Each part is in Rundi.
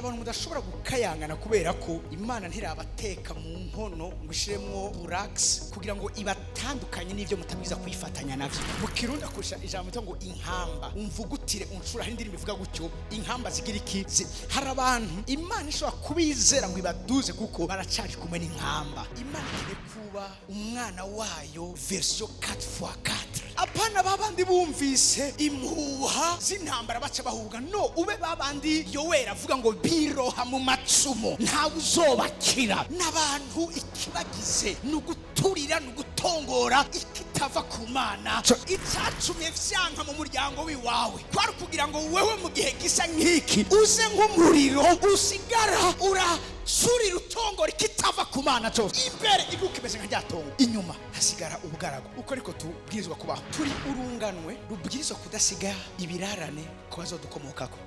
Abantu mudashobora gukayangana kubera ko Imana ntirabateka mu nkono ngo ishiremwo borax kugira ngo ibatandukanye n'ivyo mutabwiza kwifatanya navyo. Mu Kirundi akoresha ijambo rito ngo inkamba, umvugutire uncura. Hari indirimbo ivuga gutyo, inkamba zigira iki? Hari abantu Imana ishobora kubizera ngo ibaduze kuko baracari kumwe n'inkamba. Imana ikeneye kuba umwana wayo version 4x4, apana babandi bumvise impuha z'intambara baca bahuga. No ube babandi Yoweri avuga ngo biroha mu macumu, ntawe uzobakira. N'abantu ikibagize ni uguturira, ni ugutongora ikitava ku Mana. Icacumye vyanka mu muryango w'iwawe kwari kugira ngo wewe mu gihe gisa nk'iki uze nk'umuriro usigara uracurira, utongora ikitava ku Mana cyose. Imbere ibuka imeze nka rya tongo, inyuma hasigara ubugaragu. Uko ariko tubwirizwa kubaho, turi urunganwe rubwirizwa kudasiga ibirarane ku bazodukomokako.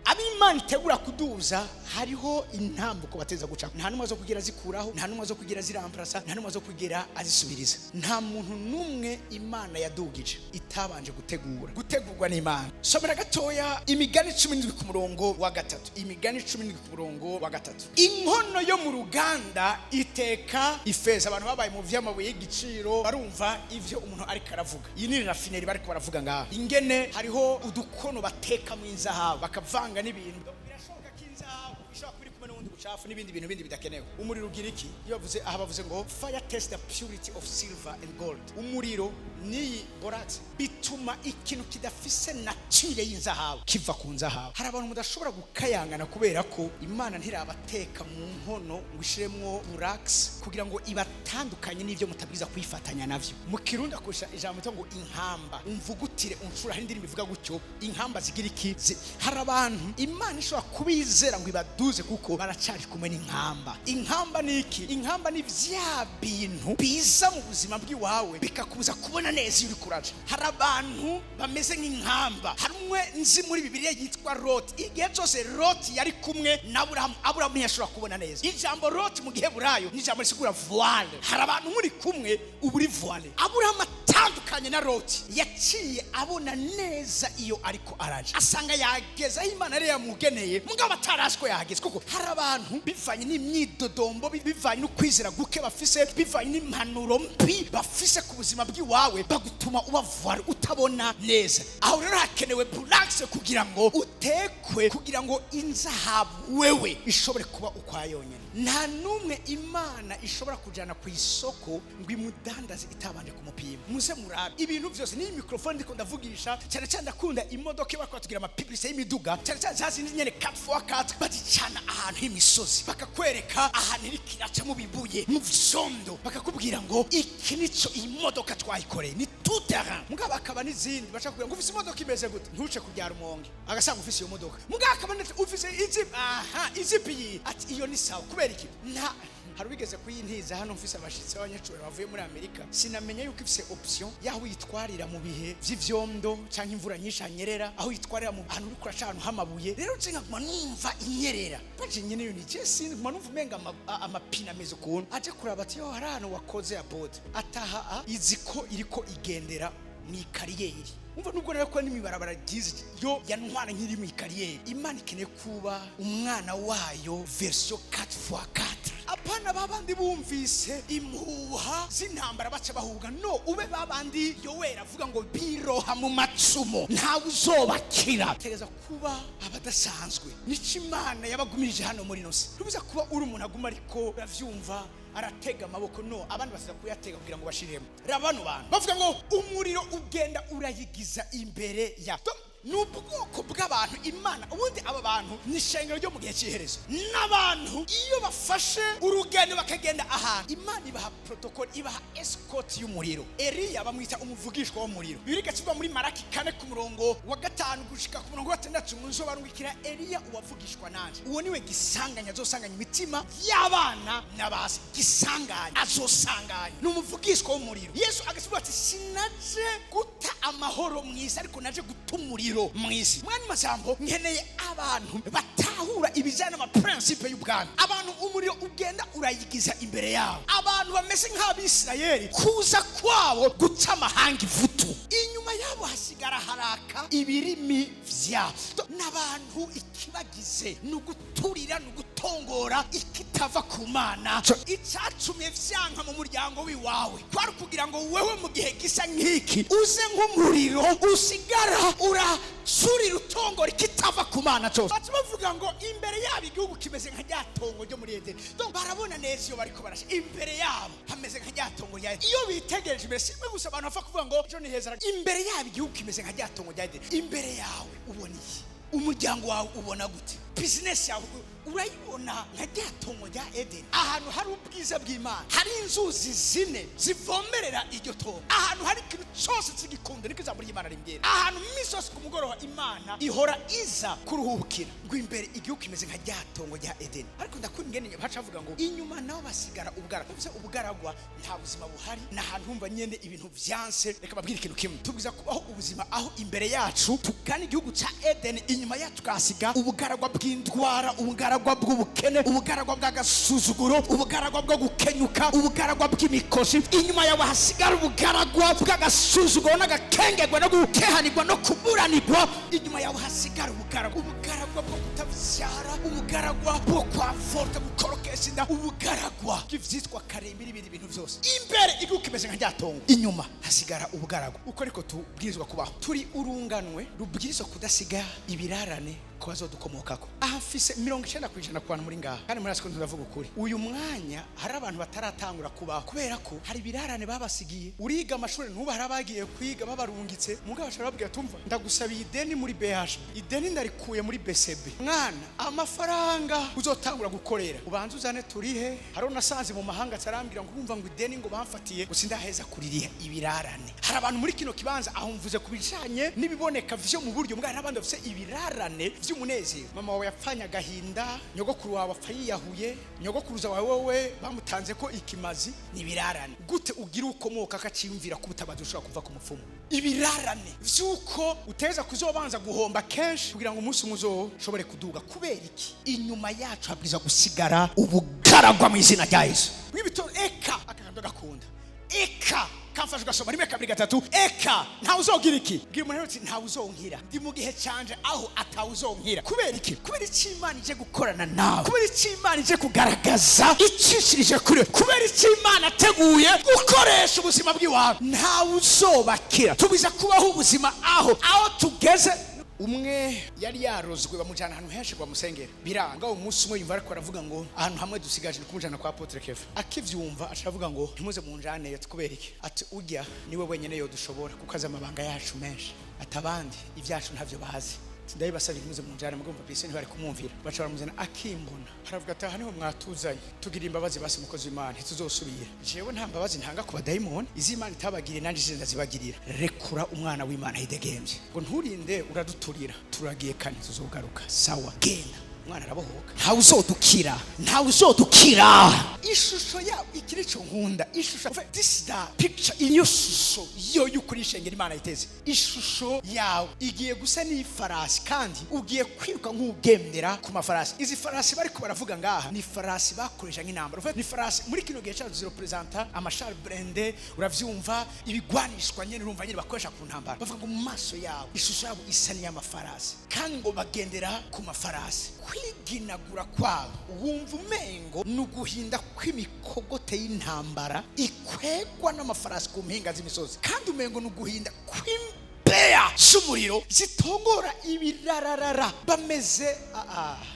Ab'Imana itegura kuduza, hariho intambuko bateza guca. Nta n'umwe zo kugira zikuraho, nta n'umwe zo kugira ziramparasa, nta n'umwe zo kugira azisubiriza. Nta muntu n'umwe Imana yadugije itabanje gutegura, gutegurwa n'Imana. Somera gatoya Imigani 17 ku murongo wa 3. Imigani 17 ku murongo wa 3. Inkono yo mu ruganda iteka ifeza. Abantu babaye mu vy'amabuye y'igiciro barumva ivyo umuntu ariko aravuga. Iyi ni raffinerie bariko baravuga ngaha, ingene hariho udukono batekamo inzahabu, bakavanga n'ibintu. Birashoboka ko inzahabu ishobora kuba iri kumwe n'ubundi bucafu n'ibindi bintu bindi bidakenewe. Umuriro ugira iki? Iyo bavuze aha, bavuze ngo "Fire test the purity of silver and gold." Umuriro n'iyi borax bituma ikintu kidafise nature y'inzahabu kiva ku nzahabu. Hari abantu mudashobora gukayangana kubera ko Imana ntirabateka mu nkono ngo ishiremwo borax kugira ngo ibatandukanye n'ivyo mutabwiza kwifatanya navyo. Mu Kirundi akoresha ijambo rito ngo inkamba, umvugutire uncura. Hari indirimbo ivuga gutyo, inkamba zigira iki? Hari abantu Imana ishobora kubizera ngo ibaduze kuko baracari kumwe n'inkamba. Inkamba ni iki? Inkamba ni vya bintu biza mu buzima bw'iwawe bikakubuza kubona neza iyo uri kuraja. Hari abantu bameze nk'inkamba. Hari umwe nzi muri Bibiliya yitwa Loti. Igihe cyose Loti yari kumwe na Aburahamu, Aburahamu ntiyashobora kubona neza. Ijambo Loti mu Giheburayo ni ijambo risigura voile. Hari abantu muri kumwe uba uri voile. Aburahamu atandukanye na Loti, yaciye abona neza iyo ariko araja, asanga yageze aho Imana yari yamugeneye, mugabo atarazi ko yahageze. Kuko hari abantu bivanye n'imyidodombo, bivanye n'ukwizera guke bafise, bivanye n'impanuro mbi bafise ku buzima bw'iwawe, bagutuma uba voile, utabona neza. Aho rero hakenewe borax kugira ngo utekwe, kugira ngo inzahabu wewe ishobore kuba ukwa yonyine. Nta n'umwe Imana ishobora kujyana ku isoko ngo imudandaze itabanje kumupima. Muze murabe ibintu byose. N'iyi mikrofone ndiko ndavugisha, cyane cyane ndakunda imodoka iba tugira ama publicité y'imiduga, cyane cyane za zindi nyene 4x4, bazicana ahantu h'imisozi, bakakwereka ahantu iriko iraca mu bibuye, mu vyondo, bakakubwira ngo iki nico iyi modoka twayikoreye, ni tout terrain. Mugabo akaba n'izindi baca kubwira ngo ufise imodoka imeze gute, ntuce kubyara umonge agasanga ufise iyo modoka. Mugabo akaba ndetse ufise izi aha izipi iyi, ati iyo ni sawa. Kubera iki? Nta hari ubigeze kuyintiza hano. Mfise abashitsi b'abanyacubahiro bavuye muri Amerika, sinamenya yuko ifise option y'aho uyitwarira mu bihe vy'ivyondo canke imvura nyinshi hanyerera, aho uyitwarira mu ahantu uriko uraca ahantu h'amabuye. Rero nje nkaguma numva inyerera baje nyene yo nije sinzi, nguma numva umenga amapine ameze ukuntu. Aje kuraba ati yo hari ahantu wakoze ya bote ataha izi ko iriko igendera mw'i carrière. Umva, nubwo rero ko n'imibarabara ryiza yo yantwara nk'iri mw'i carrière. Imana ikeneye kuba umwana wayo version 4x4, apana babandi bumvise impuha z'intambara baca bahuga. No ube babandi Yoweri avuga ngo biroha mu macumu, ntawe uzobakira. Tegereza kuba abadasanzwe. Nico Imana yabagumirije hano muri ino si. Ntubuza kuba uri umuntu aguma ariko uravyumva aratega amaboko. No abandi basiza kuyatega kugira ngo bashiremo. Raba bano bantu bavuga ngo umuriro ugenda urayigiza imbere ya. Ni ubwoko bw'abantu Imana. Ubundi aba bantu ni ishengero ryo mu gihe cy'iherezo, n'abantu iyo bafashe urugendo bakagenda ahantu, Imana ibaha protocole, ibaha escort y'umuriro. Eliya bamwita umuvugishwa w'umuriro. Bibiliya igakivuga muri Maraki 4 ku murongo wa 5 gushika ku murongo wa 6 ngo nzobarungikira Eliya uwavugishwa nanje. Uwo niwe gisanganya azosanganya imitima y'abana n'abasi. Gisanganya azosanganya, ni umuvugishwa w'umuriro. Yesu agasivuga ati sinaje guta amahoro mu isi, ariko naje guta umuriro mu isi. Mwanya majambo, nkeneye abantu batahura ibijyanye n'ama principe y'ubwami, abantu umuriro ugenda urayigiza imbere yabo, abantu bameze nk'Abisirayeli, kuza kwabo guca amahanga ivutu. tout. Inyuma yabo hasigara haraka ibirimi vyabo. N'abantu ikibagize ni uguturira, ni ugutongora ikitava ku Mana. Icacumye vyanka mu muryango w'iwawe kwari ukugira ngo wewe mu gihe gisa nk'iki uze nk'umuriro, usigara uracurira, utongora ikitava ku Mana cyose. Baca bavuga ngo imbere yabo igihugu kimeze nka rya tongo ryo muri Edeni. Donc barabona neza iyo bariko barasha, imbere yabo hameze nka rya tongo rya Edeni. Iyo bitegereje imbere, simwe gusa abantu bapfa kuvuga ngo ejo ni heza. Imbere yabo igihugu kimeze nka rya tongo rya Edeni. Imbere yawe ubona iki? Umuryango wawe ubona gute? Bizinesi yawe urayibona nka rya tongo rya Edeni, ahantu hari ubwiza bw'Imana, hari inzuzi zine zivomerera iryo tongo, ahantu hari ikintu cyose cy'igikundo, niko ijambo ry'Imana rimbwira, ahantu iminsi yose ku mugoroba Imana ihora iza kuruhukira. Ngo imbere igihugu kimeze nka rya tongo rya Edeni. Ariko ndakunda ingene baca bavuga ngo inyuma nabo basigara ubugaragwa. Bivuze ubugaragwa, nta buzima buhari, ni ahantu humva nyene ibintu vyanse. Reka babwire ikintu kimwe: tubwiza kubaho ubuzima aho imbere yacu tugana igihugu ca Edeni, inyuma yacu tukahasiga ubugaragwa bw'indwara, ubugaragwa bw'ubukene, ubugaragwa bw'agasuzuguro, ubugaragwa bwo gukenyuka, ubugaragwa bw'imikosi. Inyuma yawe hasigara ubugaragwa bw'agasuzuguro n'agakengerwa no gukehanirwa no kuburanirwa. Inyuma yawe hasigara ubugaragwa, ubugaragwa bwo kutavyara, ubugaragwa bwo kwa forte gukorokesha inda, ubugaragwa bw'ivyitwa karembe n'ibindi bintu byose. Imbere igihugu kimeze nka rya tongo, inyuma hasigara ubugaragwa. Uko ariko tubwirizwa kubaho, turi urunganwe rubwirizwa kudasiga ibirarane ku bazodukomokako. Aha mfise 90% ku bantu muri ngaha, kandi muri ko turavuga ukuri. Uyu mwanya hari abantu bataratangura kubaho kubera ko hari ibirarane babasigiye. Uriga amashuri, ntuba hari abagiye kwiga babarungitse, mugabo bashobora babwira: "Tumva, ndagusabiye ideni muri BHB, ideni ndarikuye muri BCB. Mwana, amafaranga uzotangura gukorera ubanza uzane turihe." Hariho nasanze mu mahanga atarambwira ngo urumva ngo ideni ngo bamfatiye gusa ndaheza kuririha. Ibirarane. Hari abantu muri kino kibanza, aho mvuze ku bijanye n'ibiboneka vyo mu buryo mbwa, n'abandi bafise ibirarane vy'umunezero. Mama wawe yapfanye agahinda, nyogokuru wawe apfa yiyahuye, nyogokuruza wawe wowe bamutanze ko ikimazi. Ni ibirarane. Gute ugira ukomoka akaciyumvira ko ubutabazi bushobora kuva ku mupfumu? Ibirarane vy'uko uteza kuzobanza guhomba kenshi kugira ngo umunsi umwe uzoshobore kuduga. Kubera iki? Inyuma yacu habwiza gusigara ubugaragwa mu izina rya Yesu. Mwibito eka akakantu gakunda eka kamfasha ugasoma rimwe, kabiri, gatatu. Eka ntawe uzogira iki? Bwira umuntu uti: "Ntawe uzonkira." Ndi mu gihe canje aho atawe uzonkira. Kubera iki? Kubera iki Imana ije gukorana nawe? Kubera iki Imana ije kugaragaza icishirije kuri? Kubera iki Imana ateguye gukoresha ubuzima bw'iwawe? Ntawe uzobakira. Tubiza kubaho ubuzima aho tugeze. Umwe yari yarozwe, bamujyana ahantu henshi kwa musengera, biranga. Umunsi umwe yumva ariko aravuga ngo ahantu hamwe dusigaje ni kumujyana kwa Apôtre Keva. Akivyumva aca avuga ngo: "Ntimuze munjaneyo." Kubera iki? Ati: "Ujya niwe wenyene yo dushobora, kuko azi amabanga yacu menshi." Ati: "Abandi ibyacu ntavyo bazi." Ndabibasabye, ntimuze munjane. Mugomba bise ntibari kumwumvira, baca baramuzana. Akimbona aravuga ati: "Aha niho mwatuzanye, tugira imbabazi basi mukozi w'Imana, ntituzosubira." Jewe nta mbabazi ntanga ku badayimoni. Izi Imana itabagiriye nanjye izi ndazibagirira. Rekura umwana w'Imana yidegembye. Ngo nturinde uraduturira, turagiye kandi tuzogaruka. Sawa, genda. Umwana arabohoka. Ntawe uzodukira, ntawe uzodukira. Ishusho yabo, iki nico nkunda, ishusho, this is the picture, iyo shusho yo y'ukuri ishengera Imana iteze. Ishusho yawe igiye gusa n'ifarasi, kandi ugiye kwiruka nk'ugendera ku mafarasi. Izi farasi bariko baravuga ngaha ni farasi bakoresha nk'intambara. Ni farasi muri kino gihe cyacu zirepresenta ama chars blindés, uravyumva, ibigwanishwa nyene, urumva nyene bakoresha ku ntambara. Bavuga ngo mu maso yabo ishusho yabo isa n'iy'amafarasi, kandi ngo bagendera ku mafarasi. Kwiginagura kwabo wumva umengo ni uguhinda kw'imikogote y'intambara ikwegwa n'amafarasi ku mpinga z'imisozi, kandi umengo ni uguhinda kw'imbeya z'umuriro zitongora ibirararara. Bameze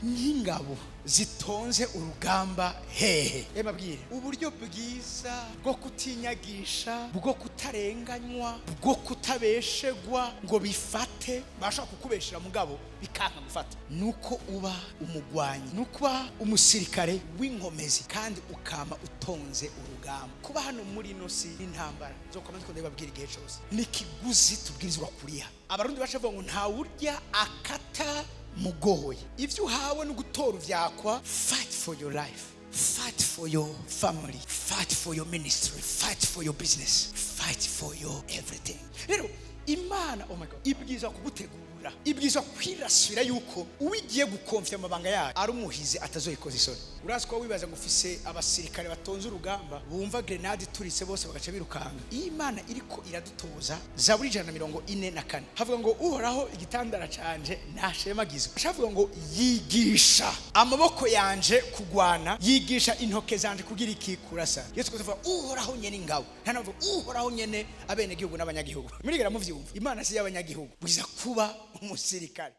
nk'ingabo zitonze urugamba. Hehe babwire uburyo bwiza bwo kutinyagisha, bwo kutarenganywa, bwo kutabeshegwa ngo bifate. Bashobora kukubeshera mugabo bikanka gufata. Nuko uba umugwanyi, nuko uba umusirikare w'inkomezi, kandi ukama utonze urugamba. Kuba hano muri ino si n'intambara zo kwama ndababwira igihe cyose, ni ikiguzi tubwirizwa kuriha. Abarundi baca bavuga ngo ntawurya akata mugoye. Ibyo uhawe no gutora uvyakwa. Fight for your life, fight for your family, fight for your ministry, fight for your business, fight for your everything. Rero Imana, oh my God, ibwiza kugutegura. Kwitegura ibwirizwa kwirasira yuko uwigiye gukonfya amabanga yayo ari umuhizi, atazoyikoza isoni. Urazi ko wibaza ngo ufise abasirikare batonze urugamba, bumva grenade ituritse bose bagaca birukanga. Iyo Imana iriko iradutoza, Zaburi 144 havuga ngo: "Uhoraho igitandara canje ntashemagizwe." Havuga ngo: "Yigisha amaboko yanje kugwana, yigisha intoke zanje kugira iki? Kurasa." Iyo tuvuga Uhoraho nyene ingabo, nta navuga Uhoraho nyene abenegihugu n'abanyagihugu. Murigera muvyumva, Imana si y'abanyagihugu. Bwiza kuba umusirikare.